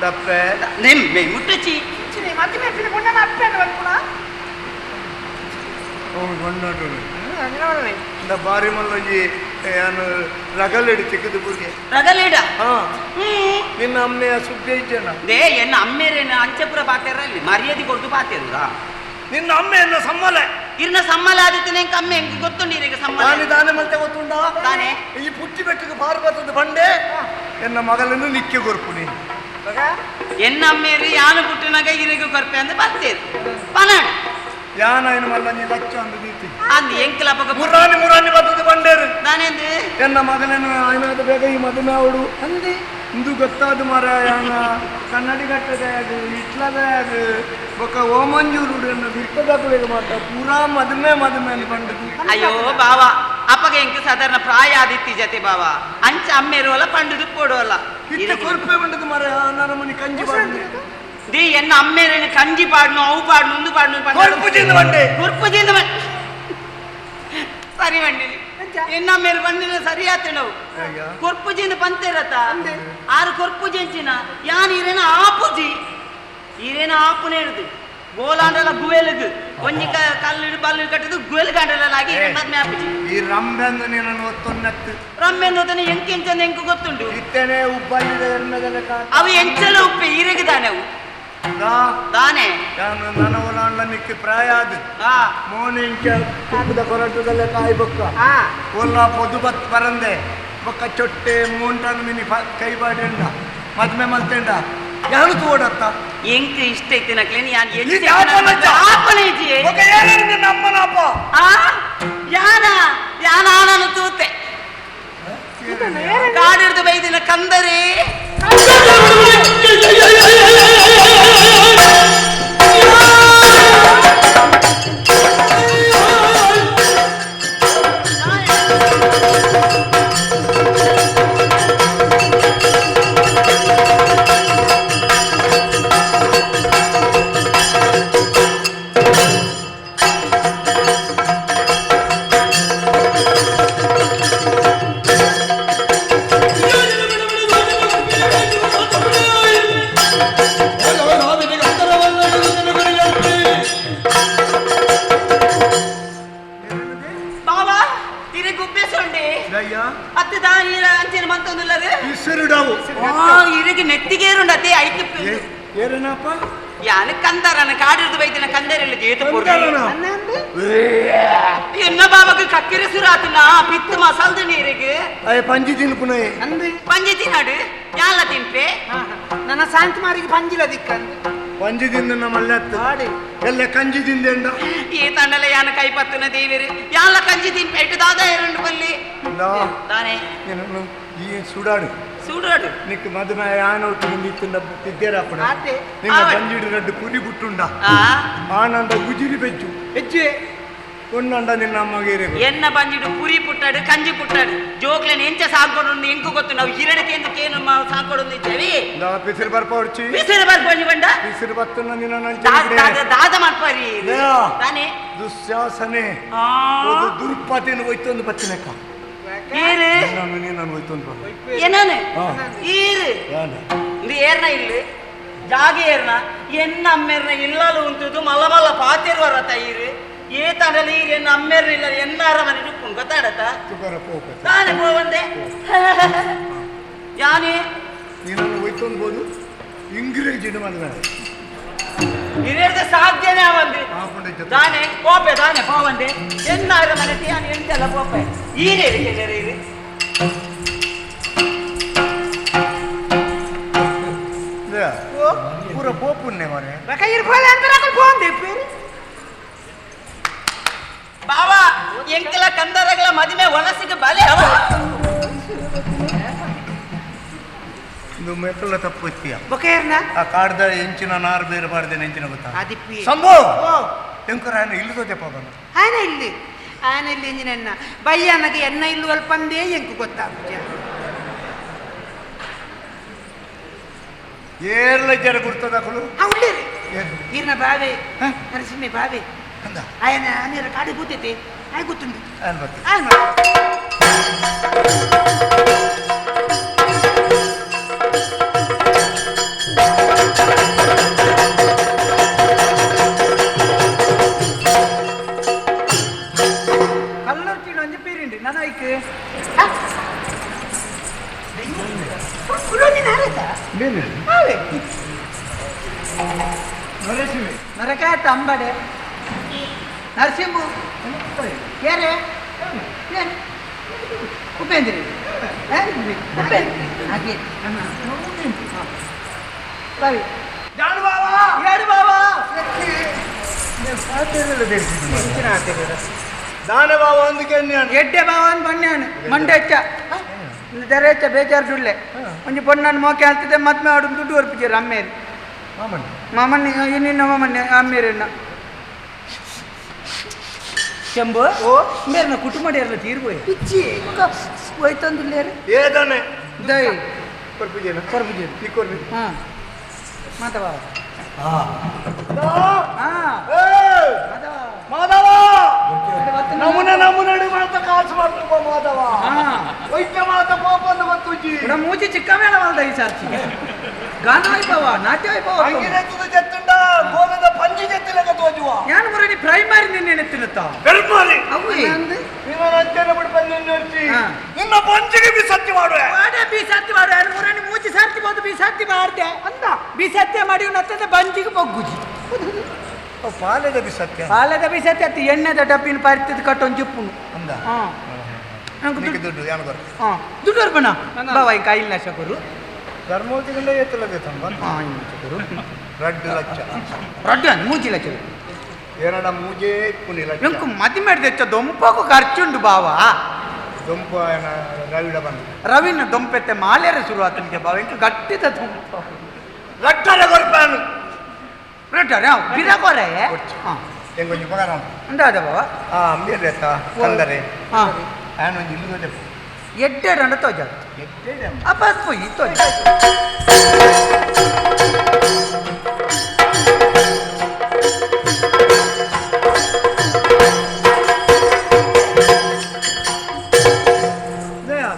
ದಪ್ಪೆ
ನಿಮ್ ಮೇಯ್ ಮುಟ್ಟುಚಿ
ಬಾರಿ ಮಲ್ಲೊಂಜಿ ಯಾನು ರಗಲೆಡು ಚಿಕ್ಕದು ಬುರ್ಗೆ
ರಗಲೇಡ
ನಿನ್ನ ಅಮ್ಮೆಯ ಸುದ್ದಿ ಇಜ್ಜನ
they ಎನ್ನ ಅಮ್ಮೇರೇನ ಅಂಚಪುರ ಪಾತೆರಲ್ಲಿ ಮರ್ಯಾದೆ ಕೊಡ್ದು ಪಾತೆರುದ
ನಿನ್ನ ಅಮ್ಮೆಯನ್ನ ಸಮ್ಮಲೆ
ಇರ್ನ ಸಮ್ಮಲ ಆದಿತ್ತನೆ ಅಮ್ಮೆ ಹೆಂಗ್ ಗೊತ್ತುಂಡು ಈಗ ಸಮ್ಮಲ
ತಾನೆ ತಾನೆ ಮಲ್ತೆ ಗೊತ್ತುಂಡ
ತಾನೆ
ಈ ಪುಟ್ಟಿ ಬೆಟ್ಟಕ್ಕೆ ಪಾರು ಬರ್ತದ ಬಂಡೆ ಎನ್ನ ಮಗಳನ್ನು ನಿಕ್ಕೆ ಕೊರ್ಪು ನೀನು
ಎನ್ನ ಅಮ್ಮೇರಿ ಯಾನು ಪುಟ್ಟಿನಾಗ ಇರಿಗೂ ಕೊರ್ಪೆ ಅಂತ ಬರ್ತೇರು ಪನಾಡು
ಯಾನ ಏನು ಮಲ್ಲ ನೀ ಲಚ್ಚ ಅಂದು ದೀತಿ
ಅಂದು ಎಂಕಲ ಪಗ
ಮುರಾನಿ ಮುರಾನಿ ಬರ್ತದ ಬಂಡೇರು
ತಾನೇಂದು
ಎನ್ನ ಮಗನನ್ನು ಆಯ್ನಾದ ಬೇಗ ಈ ಮದುವೆ ಅವಳು
ಅಂದೆ
ಇಂದು ಗೊತ್ತಾದ ಮರ ಯಾನ ಕನ್ನಡಿ ಕಟ್ಟದ ಅದು ಇಟ್ಲದ ಅದು ಬೊಕ್ಕ ಓಮಂಜೂರು ಎನ್ನ ಬಿರ್ತದಾಕುಲೆಗೆ ಮಾತ್ರ ಪೂರಾ ಮದುವೆ ಮದುವೆ ಅಲ್ಲಿ ಬಂಡದು.
ಅಯ್ಯೋ ಬಾವ ಅಪ್ಪಗ ಎಂಕ ಸಾಧಾರಣ ಪ್ರಾಯ ಆದಿತ್ತಿ ಜತೆ ಬಾವ ಅಂಚ ಅಮ್ಮೇರುವಲ್ಲ ಪಂಡುದು ಪೋಡುವಲ್ಲ
ಇತ್ತ ಕೊರ್ಪೆ ಬಂಡದು ಮರ ನನ್ನ ಮನೆ ಕಂಜಿ ಪಾಡ್ನು.
They ಎನ್ನ ಅಮ್ಮೇರೇನು ಕಂಜಿ ಪಾಡ್ನು ಅವು ಪಾಡ್ನು ಉಂದು ಪಾಡ್ನು
ಕೊರ್ಪುಜಿಂದ ಬಂಡೆ
ಕೊರ್ಪುಜಿಂದ ಬಂಡೆ ಸರಿ ಬಂಡಿನಿ ಎನ್ನ ಅಮ್ಮೇರು ಬಂಡಿನ ಸರಿ ಆತ ನಾವು ಕೊರ್ಪುಜಿಂದ ಪಂತೇರತ ಆರು ಕೊರ್ಪುಜೆಂಚಿನ ಯಾನ್ ಇರೇನ ಆಪುಜಿ ಇರೇನ ಆಪುನ ಹಿಡ್ದು ಗೋಲಾಂಡಲ ಗುವೆಲುಗು ಒಂಜಿ ಕಲ್ಲು ಬಲ್ಲು ಕಟ್ಟದು ಗುವೆಲ್ ಗಾಂಡಲಾಗಿ ಮದ್ಮೆ ಆಪುಜಿ.
ಈ ರಂಬೆಂದು ನಿನ್ನನ್ನು ಒತ್ತೊನ್ನತ್ತು
ರಮ್ಮೆಂದು ಒತ್ತನೆ ಎಂಕೆ ಎಂಚಂದು ಎಂಕು ಗೊತ್ತುಂಟು
ಇತ್ತೇನೆ ಉಬ್ಬಲ್ಲಿದ ಎನ್ನದಲೆ
ಅವು ಎಂಚಲ ಉಪ್ಪೆ ಇರಗು ತಾನೆ ಅವು ತಾನೆ
ನನವಲಾಂಡ ನಿಕ್ಕೆ ಪ್ರಾಯ ಅದು ಮೋನೆ ಇಂಚ ತುಪ್ಪದ ಕೊರಟದಲ್ಲೇ ಕಾಯಿ ಬೊಕ್ಕ ಒಲ್ಲ ಪೊದು ಬತ್ ಬರಂದೆ ಬೊಕ್ಕ ಚೊಟ್ಟೆ ಮೂಂಟನ್ನು ಮಿನಿ ಕೈ ಬಾಡೆಂಡ ಮದ್ಮೆ ಮಲ್ತೆಂಡ ಯಾರು ತೋಡತ್ತ
ಎಂಕ್ ಇಷ್ಟ ಐತಿ ನಕ್ಲೇನಿ ಯಾನ್
ಅಮ್ಮನಪ್ಪ
ಯಾನ ಯಾನ ಆನನು ತೂತೆ ಕಾಡಿಡ್ದು ಬೈದಿನ ಕಂದರೆ ಯಾನು ಕಂದರನ ಕಾಡಿರ್ದು ಬೈದಿನ ಕಂದರೆಲ್ಲ ಜೇತು ಎನ್ನ ಬಾಬಾಗ ಕಕ್ಕಿರ ಸುರಾತನ ಪಿತ್ತು ಮಸಾಲ್ದ ನೀರಿಗೆ
ಪಂಜಿ ತಿನ್ಪುನ
ಪಂಜಿ ತಿನ್ನಾಡು ಯಾಲ ತಿನ್ಪೆ
ನನ್ನ ಶಾಂತಿ ಮಾರಿಗೆ ಪಂಜಿಲ ದಿಕ್ಕಂದು
ಪಂಜಿ ತಿಂದ ನಮ್ಮಲ್ಲ ಎಲ್ಲ ಕಂಜಿ ತಿಂದೆಂಡ
ಈ ತಂಡಲ ಯಾನ ಕೈ ಪತ್ತುನ ದೇವಿರು ಯಾಲ ಕಂಜಿ ತಿನ್ಪೆ ಇಟ್ಟು ದಾದಾ ಎರಡು ಬಲ್ಲಿ ತಾನೆ
ಈ ಸುಡಾಡು
ಸುಡಾಡು
ನಿಕ್ ಮದುವೆ ಆನೋಟು ನಿಂತಿಂದ ತಿದ್ದೇರಾಪಣ ನಿನ್ನ ಬಂಜಿಡು ರಡ್ಡು ಕುರಿ ಬುಟ್ಟುಂಡ ಆನಂದ ಗುಜಿರಿ ಬೆಜ್ಜು
ಹೆಜ್ಜೆ
ಒನ್ನಂಡ ನಿನ್ನ ಅಮ್ಮಗೇರೆ
ಎನ್ನ ಬಂಜಿಡು ಪುರಿ ಪುಟ್ಟಾಡು ಕಂಜಿ ಪುಟ್ಟಾಡು ಜೋಕ್ಲೆನ ಎಂಚ ಸಾಕೊಡು ಎಂಕು ಗೊತ್ತು ನಾವು ಹಿರಡಕ್ಕೆ ಎಂದಕ್ಕೆ ಏನು ಸಾಕೊಡು ಇದ್ದೇವೆ
ಪಿಸಿರು ಬರ್ಪೋಡ್ಚಿ
ಪಿಸಿರು ಬರ್ಪೋಡಿ ಬಂಡ
ಪಿಸಿರು ಬತ್ತನ್ನ ನಿನ್ನ
ದಾದ ಮಾಡ್ಪಾರಿ ತಾನೆ
ದುಶ್ಯಾಸನೆ ದುರ್ಪತಿನ ಹೋಯ್ತೊಂದು ಬತ್ತಿನಕ್ಕ
ಏರ್ನ ಇಲ್ಲಿ ಜಾಗ ಏರ್ನ ಎನ್ನ ಅಮ್ಮೇರ್ನ ಇಲ್ಲಲು ಉಂಟುದು ಮಲ್ಲ ಮಲ್ಲ ಪಾತಿರುವರ ಈರು ಏ ತಂಡಲಿ ಈರು ಎನ್ನ ಅಮ್ಮೇರ್ನ ಇಲ್ಲ ಎನ್ನಾರ ಮನೆ ಡುಪ್ಪುಂಡು ಗೊತ್ತಾಡತ್ತ ತಾನೆ ಪೋವಂದೆ ಯಾನೇ
ನೀನನ್ನು ಹೋಯ್ತೊಂದ್ಬೋದು ಇಂಗ್ರೇಜಿನ ಮದುವೆ
ಇರೇರ್ದ ಸಾಧ್ಯನೇ ಅವಂದು ತಾನೆ ಪೋಪೆ ತಾನೆ ಪೋವಂದೆ ಎನ್ನಾರ ಮನೆ ಯಾನು ಎಂತೆಲ್ಲ ಪೋಪೆ ಈರೇ ಕೇಳಿದ್ರೆ ಈರು
ಪೂರ ಪೋಪುನ್ನೆ ಮನೆ
ಬಾವಾ ಎಂಕೆಲ್ಲ ಕಂದರಗಳ ಮದುವೆ ಒನಸಿಗೆ ಬಲೆ ಅವ
ಇದು ಮೆಕ್ಕಲ ತಪ್ಪು
ಬೊಕೇರ್ನ
ಆ ಕಾಡ್ದ ಎಂಚಿನ ನಾರು ಬೇರೆ ಬಾರ್ದೇನೆ ಎಂಚಿನ ಗೊತ್ತಾ
ಅದಿಪ್ಪಿ
ಸಂಭೋ ಎಂಕರ ಆನ ಇಲ್ಲಿ ತೋಜಪ್ಪ ಬನ್ನ
ಆನ ಇಲ್ಲಿ ಆನ ಇಲ್ಲಿ ಎಂಜಿನನ್ನ ಬಯ್ಯನಗೆ ಎನ್ನ ಇಲ್ಲು ಅಲ್ಪಂದೇ ಎಂಕು ಗೊತ್ತಾಗುಜ
ಏರ್ಲ ಜರ ಗುರ್ತದಕಲು
ಉಳ್ಳೇರಿ ಈರ್ನ ಬಾವೆ ನರಸಿಂಹ ಬಾವೆ ಆಯನ ಅನೇರ ಕಾಡಿ ಕೂತೈತೆ ಆಯ್ ಗೊತ್ತುಂಡು ಆಯ್
ಕಲ್ಲುರ್ಚಿನ ಒಂಜಿ ಪೀರಿಂಡಿ ನಾನು ಐಕ್ ನರಕಾತ ಅಂಬಡೆ ನರಸಿಂಹ ಏರೆ ಏನು ಉಪೇಂದ್ರಿ ಹಾಗೆ ಸರಿ ಎರಡು ಬಾಬಾ
ದಾನ ಬಾವ ಒಂದು
ಎಡ್ಡೆ ಬಾವ ಅಂದ್ ಬಣ್ಣಾನು ಮಂಡೆಚ್ಚ ದರೆಚ್ಚ ಬೇಜಾರು ದುಡ್ಲೆ ಒಂಜಿ ಪೊಣ್ಣನ್ನು ಮೋಕೆ ಆಗ್ತದೆ ಮದ್ಮೆ ಆಡು ದುಡ್ಡು ಒರ್ಪಿಜಾರ ಅಮ್ಮೇರಿ ಮಾಮಣ್ಣಿ ಇನ್ನಿನ್ನ ಮಾಮಣ್ಣಿ ಅಮ್ಮೇರಿನ ಚೆಂಬು ಓ ಮೇರ್ನ ಕುಟುಂಬ ಎಲ್ಲ ತೀರ್ಬೋಯ್
ಇಚ್ಚಿ
ಹೋಯ್ತಂದುಲ್ಲೇರು
ಏದಾನೆ
ದೈ
ಕೊರ್ಪಿಜೇನ
ಕೊರ್ಪಿಜೇನ
ನೀ ಕೊರ್ಪಿ
ಹಾಂ ಮಾತವ ಹಾಂ
ಮಾಧವ ನಮುನ ನಮುನಡಿ ಮಾತ ಕಾಸು ಮಾಡ್ತಪ್ಪ ಮಾಧವ ವೈದ್ಯ ಮಾತ ಪಾಪನ್ನು ಗೊತ್ತುಜಿ
ಮೂಚಿ ಚಿಕ್ಕ ಮೇಳ ಮಾಲ್ದ ಈ ಸಾರ್ಚಿ ಗಾನ ಹೋಯ್ಪವ ನಾಟ್ಯ ಹೋಯ್ಪವ
ಅಂಗಿನೆತ್ತದ ಜತ್ತುಂಡ ಗೋಲದ ಪಂಜಿ ಜತ್ತಿಲಕ ತೋಜುವ
ಯಾನು ಮುರಣಿ ಪ್ರೈಮರಿ ನಿನ್ನೆ ನೆತ್ತಿನತ್ತ
ಬೆರ್ಮಾರಿ
ಅವ್ವೆ
ನಿನ್ನ ನಂಚನ ಬಿಡು ಬಂದು ನಿನ್ನ ಪಂಜಿಗೆ ಬಿಸತ್ತಿ ಮಾಡುವೆ
ವಾಡೆ ಬೀಸತ್ತಿ ಮಾಡುವೆ ಯಾನು ಮುರಣಿ ಮೂಚಿ ಸಾರ್ತಿ ಬಂದು ಬೀಸತ್ತಿ ಮಾಡ್ದೆ ಅಂದ ಬೀಸತ್ತಿ ಮಾಡಿ ನತ್ತದ ಬಂಜಿಗೆ ಬೊಗ್ಗುಜಿ
ಪಾಲದ ಬಿಸತ್ಯ
ಪಾಲದ ಬಿಸತ್ಯ ಅತ್ತಿ ಎಣ್ಣೆದ ಡಬ್ಬಿನ ಪರಿತಿದ್ ಕಟ್ಟೊಂದು ಜಿಪ್ಪುನು
ಅಂದ
ಹಾಂ
ದುಡ್ಡು ಯಾನು ಕೊರ್ಪೆ
ಹಾಂ ದುಡ್ಡು ಬರ್ಬಣ ಬಾವ ಇಂಕ ಐದು ಲಕ್ಷ ಕೊರು
ಧರ್ಮೋತಿಗಂಡ ಏತಲದೆ ತಂಬ
ಹಾಂ ಐದು ಲಕ್ಷ ಕೊರು
ರಡ್ಡು ಲಕ್ಷ
ರಡ್ಡು ಅಂದ್ ಮೂಜಿ ಲಕ್ಷ
ಎರಡ ಮೂಜೆ ಪುನಿ ಲಕ್ಷ
ಎಂಕು ಮದಿ ಮಾಡಿದ ದೊಂಪಕು ಖರ್ಚುಂಡು ಬಾವ
ದೊಂಪ ರವಿಡ ಬಂದು
ರವಿನ ದೊಂಪೆತ್ತೆ ಮಾಲೇರ ಶುರು ಆತನಿಗೆ ಬಾವ ಎಂಕು ಗಟ್ಟಿದ ದೊಂಪ
ಲಟ್ಟರ ಕೊರ್ಪಾನು
ರಡ್ಡರೆ ಬಿರ ಕೊರೆ ಹಾಂ
ಎಂಗೊಂಜಿ ಪಗಾರ
ಅಂದಾದ ಬಾವ
ಹಾಂ ಅಂಬೇಲೆತ್ತ ಕಂದರೆ
ಹಾಂ
ಆನೊಂಜಿ ಇಲ್ಲೂ ತೋಜ
ಎಡ್ಡೆಡ್ ಅಂಡ ತೋಜ
ಎಡ್ಡೆಡ್
ಅಪ್ಪ ಪೊಯ್ಯಿ ತೋಜ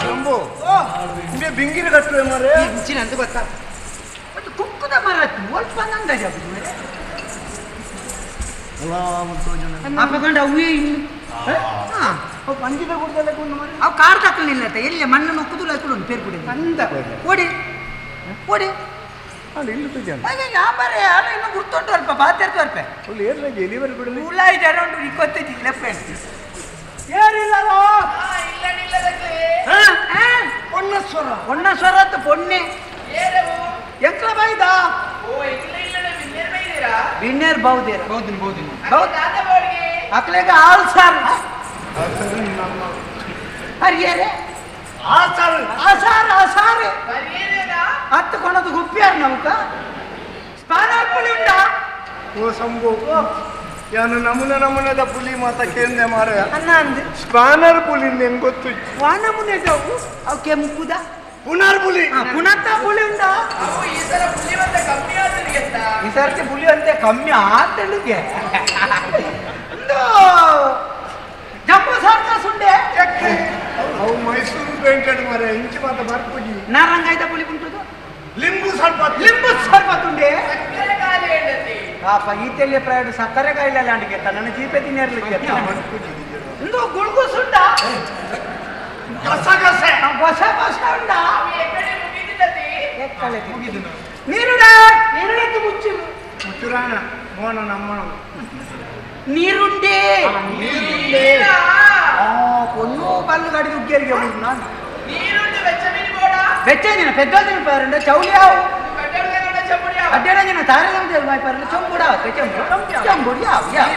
ಜಂಬು ಇಂಬೆ ಬಿಂಗಿರಿ ಕಟ್ಟುವೆ ಮಾರೆ
ಇಂಚಿನ ಅಂತ ಗೊತ್ತಾ ಕುಕ್ಕುದ ಮರ ಒಲ್ಪ ನಂದ ಅಪ್ಪಗಂಡ ಅವೇ
ಪಂಜಿದ ಗುಡ್ದಲ್ಲೇ ಕೊಂಡು ಮಾರೆ
ಅವು ಕಾರ್ ತಕ್ಕಲಿಲ್ಲ ಎಲ್ಲಿ ಮಣ್ಣು ನೊಕ್ಕುದು ಹಾಕೊಂಡು ಪೇರು ಕುಡಿ
ಅಂದ
ಓಡಿ ಓಡಿ
ಅಲ್ಲಿ ಇಲ್ಲಿ ತೋಜ
ಹಾಗೆ ಯಾ ಬರೇ ಅಲ್ಲ ಇನ್ನು ಗುರ್ತುಂಟು ಅಲ್ಪ ಬಾತೆರ್ತು ಅಲ್ಪ
ಒಳ್ಳೆ ಏರ್ಲ ಎಲಿವರ್ ಬಿಡಲಿ
ಉಲಾಯಿ ಜರ ಉಂಟು ಇಕ್ಕೊತ್ತಿದ್ದಿಲ್ಲ ಫ್ರೆಂಡ್ಸ್ ಏರಿಲ್ಲರೋ
ಪೊನ್ನಸ್ವರ
ಪೊನ್ನಸ್ವರ ಅಂತ ಪೊನ್ನೆ ಎಂಕ್ಲ ಬಾಯ್ದ ಬಿನ್ನೇರ್ ಬೌದೇರ
ಬೌದಿನ ಬೌದಿನ
ಬೌದ್ ಅಕ್ಲೆಗ ಆಲ್ ಸಾರ್ ಹರಿಯರೆ
ಆಸಾರ್
ಆಸಾರ್ ಆಸಾರ್ ಹತ್ತು ಕೊಣದು ಗುಪ್ಪಿಯಾರ್ ನಮಕ ಸ್ಪಾನರ್ ಪುಲಿ ಉಂಡಾ
ಓ ಸಂಭು ಯಾನು ನಮುನ ನಮುನದ ಪುಲಿ ಮಾತ ಕೇಂದ್ರ ಮಾರ
ಅನ್ನ ಅಂದೆ
ಸ್ಪಾನರ್ ಪುಲಿ ನಿನ್ ಗೊತ್ತು
ವಾ ನಮುನೆ ಅವು ಅವು ಕೆಂಪುದ
ಪುನರ್ ಪುಲಿ
ಪುನತ್ತ ಪುಲಿ ಉಂಡಾ
ಈ ಸಲ ಪುಲಿ ಅಂತ ಕಮ್ಮಿ ಆದ್ರೆ
ಈ ಸರ್ತಿ ಪುಲಿ ಅಂತೆ ಕಮ್ಮಿ ಆತಳಿಗೆ ಜಂಬೂ ಸರ್ಕಸ್ ಉಂಡೆ
ಅವು ಮೈಸೂರು ಪೇಂಟೆಡ್ ಮಾರೆ ಇಂಚು ಮಾತ ಬರ್ಪುಜಿ
ನಾರಂಗಾಯ್ದ ಪುಲಿ ಉಂಟುದು
ಲಿಂಬು ಸ್ವಲ್ಪ
ಲಿಂಬು ಸರ್ಬತ್ ಉಂಡೆ
ಸಕ್ಕರೆ ಕಾಲಿ ಹೆಂಡತಿ
ಪಾಪ ಈತೆಲ್ಲಿಯ ಪ್ರಯಾಣ ಸಕ್ಕರೆ ಕಾಯಿಲೆ ಅಂಡಿಗೆ ನನ್ನ ಜೀಪೆ ತಿನ್ನೇರ್ಲಿಕ್ಕೆ ಇಂದು ಗುಳ್ಗುಸುಂಡ
ಗಸಗಸೆ
ಗೊಸ ಗೊಸ ಉಂಡ ನೀರುಡ ನೀರುಡಕ್ಕೆ ಮುಚ್ಚಿರು
ಮುಚ್ಚುರಾಣ ಮೋನ ನಮ್ಮನ
ನೀರುಂಡೆ పొన్ను పళ్ళు కడిగి ఉగ్గేరికి ನಾನು వెచ్చ పెద్ద పారండ చౌలియావు అడ్డేడ తారలం మాయిపారండ చొంబుడా చెంబు చంబుడు యావు యావు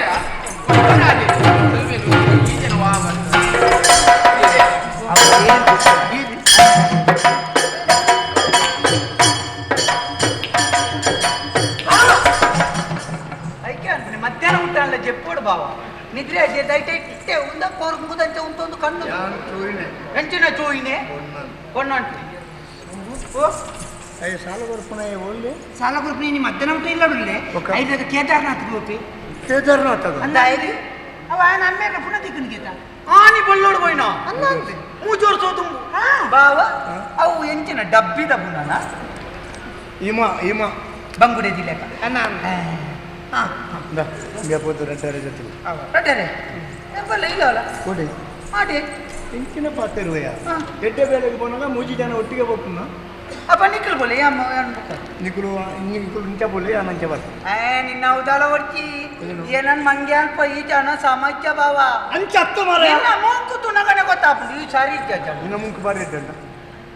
అయితే అనుకుని మధ్యాహ్నం ఉంటాను చెప్పుడు బావా నిద్ర దయట ఇట్టే ఉందా కోరుకుందంటే ఉంటుంది కన్ను ఎంచిన చూయినే కొన్నంటు ఓ
ಅಯ್ಯ ಸಾಲ ಕೊರ್ಪುನ ಒಳ್ಳೆ
ಸಾಲ ಕೊರ್ಪುನ ಇನಿ ಮಧ್ಯಾಹ್ನ ಊಟ ಇಲ್ಲಡುಲ್ಲೆ.
ಒಕ್ಕ.
ಐದಾಗ ಕೇದಾರನಾಥ್ ಗೋಪಿ.
ಕೇದಾರನಾಥ ಅದು.
ಅಂದ ಅವ ಆಯನ ಅಮ್ಮೇರ್ನ ಪುನಃ ದಿಕ್ಕನ್ ಗೀತ ಆನಿ ಬಳ್ಳೋಡು ಪೋಯಿನ ಮೂಜೋರ್ ಸೋತುಂಬು ಬಾವ. ಅವು ಎಂಚಿನ ಡಬ್ಬಿದ ಪುನನ
ಇಮ ಇಮ
ಬಂಗುಡೆ ದಿಲೆಕ.
ಇಂದ ಇಂಗೆ ಪೋತು ರಡ್ಡರೆ ಜೊತೆ.
ರಡ್ಡರೆ ಎಂಬಲ್ಲ ಇಲ್ಲ
ಕೊಡಿ.
ಮಾಡಿ.
ಇಂಚಿನ ಪಾತೆರುವೆಯ.
ಹಾ.
ಎಡ್ಡೆ ಬೇಲೆಗೆ ಪೋನಾಗ ಮೂಜಿ ಜನ ಒಟ್ಟಿಗೆ ಹೋಗ್ಪುನ.
ಅಪ್ಪ ನಿಕ್ಕಲ್ ಬೋಲೆ ಅಮ್ಮ.
ನಿಕುಲು ನಿಕುಲು ಇಂಚ ಬೋಲೆ ಆನಂಚ ಬರ್ತ.
ಏ ನಿನ್ನ ಉದಾಲ ಒಡ್ಚಿ. ಏನನ್ ಮಂಗೆ ಅಲ್ಪ ಈ ಜನ ಸಮಸ್ಯೆ ಬಾವ.
ಅಂಚ ಅತ್ತು ಮಾರ.
ನಿನ್ನ ಮೂಕು ತುನಗನೆ ಗೊತ್ತಾಪುಂಡು ಈ ಸಾರಿ ಇಜ್ಜ.
ನಿನ್ನ ಮುಂಕು ಬಾರಿ ಇದ್ದಂಡ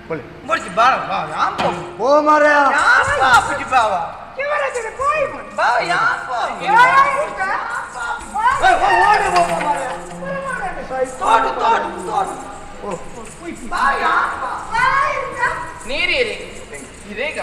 ಬೋಲೆ.
ಬೊಡ್ಚಿ ಬಾಳ ಬಾವ ಯಾಂ ಪೋ.
ಓ ಮಾರ.
ಯಾಂ ಪಾಪುಜಿ ಬಾವ ಬಾವ ಯಾಂ ಪೋ. ತೋಡು ತೋಡು ತೋಡು.
ಓ.
ಬಾವ ಯಾಂ ಪೋ.
ನೀರಿರಿ ಇದೀಗ.